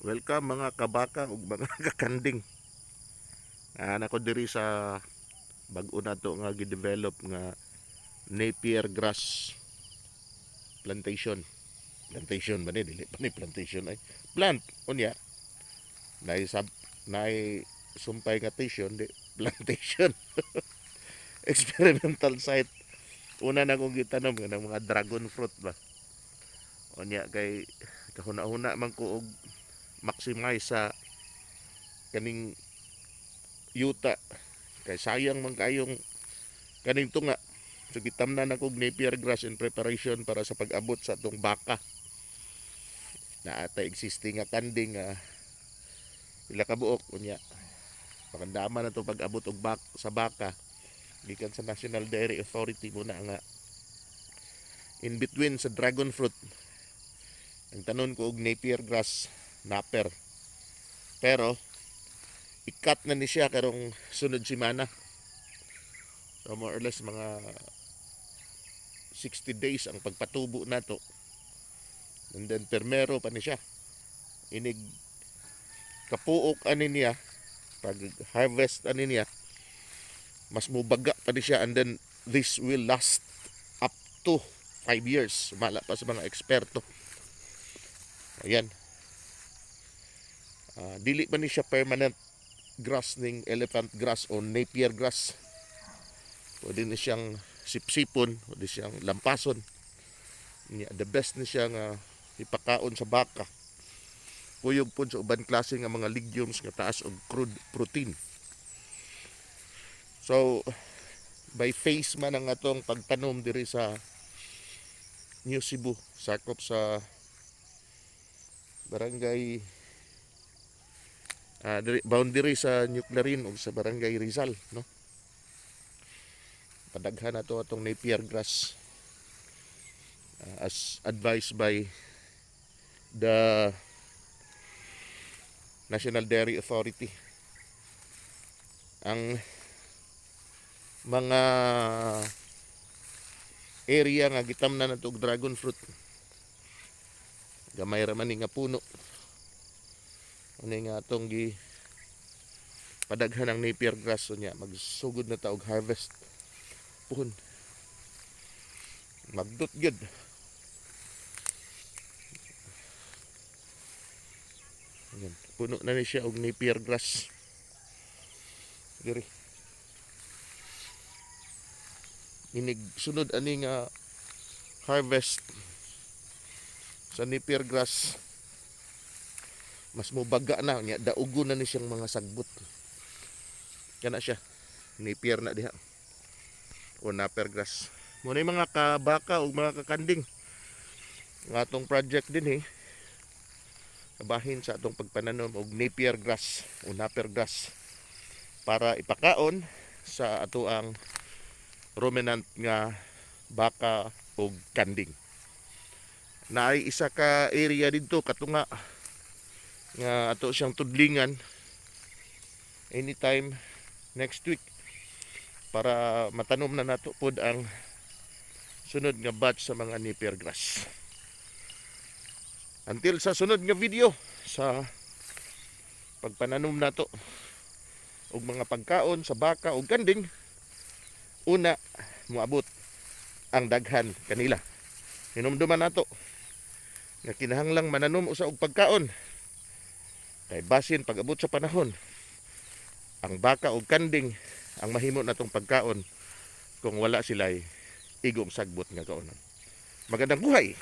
Welcome, mga kabaka ug mga kakanding. Nako diri sa bag-o nato nga gi-develop nga Napier grass plantation. Plantation ba ni? Dili pa ni plantation ay. Plant unya. Naay sub naay sumpay nga station di plantation. Experimental site. Una na kong gitanom nga ng mga dragon fruit ba. Unya kay kahuna-huna man ko og maximize sa kaning yuta kay sayang man kayong kaning tunga, so gitamnan nako og Napier grass in preparation para sa pag-abot sa atong baka na ata existing nga kanding nga pila ka buok. Unya pakandama na to pag-abot og bak sa baka gikan sa National Dairy Authority muna nga in between sa dragon fruit ang tanon ko og Napier grass, naper, pero i-cut na ni siya karong sunod semana. So more or less mga 60 days ang pagpatubo nato and then permero pa ni siya. Inig kapuok ani niya, pag harvest ani niya, mas mubaga pa ni siya and then this will last up to 5 years mala pa sa mga eksperto. Ayan. Dili pa ni siya permanent grass ning elephant grass o Napier grass. Pwede ni siyang sipsipon, pwede siyang lampason. Nya, the best ni siya nga ipakaon sa baka. Kuyog pod sa uban klase nga mga legumes nga taas og crude protein. So by phase man ang atong pagtanom diri sa New Cebu, sakop sa barangay boundary sa New Clarin ug sa Barangay Rizal, no? Padaghan nato atong Napier grass as advised by the National Dairy Authority. Ang mga area nga gitamnan nato og dragon fruit, gamay ra man ni nga puno. Ano nga atong gi padaghan ang Napier grass, so nya magsugod na ta og harvest puhon. Magdot gyud. Ayan, puno na ni siya og Napier grass diri. Inig sunod ani nga harvest sa Napier grass, mas mubaga na nya, daugon na ni siyang mga sagbot. Kana siya, Napier na diha o Napier grass mo na, mga kabaka ug mga kakanding, ang atong project din eh kabahin sa atong pagpananom og Napier grass o Napier grass para ipakaon sa atoang ruminant nga baka ug kanding. Naay isa ka area didto katunga nga ato siyang tudlingan anytime next week para matanom na nato pod ang sunod nga batch sa mga Napier grass. Until sa sunod nga video sa pagpananom nato og mga pagkaon sa baka ug kanding, una moabot ang daghan kanila. Hinumduman nato nga kinahanglang mananom usa og pagkaon kay basin pag abot sa panahon, ang baka ug kanding ang mahimo natong pagkaon kung wala sila'y igong sagbot nga kaonon. Magandang buhay.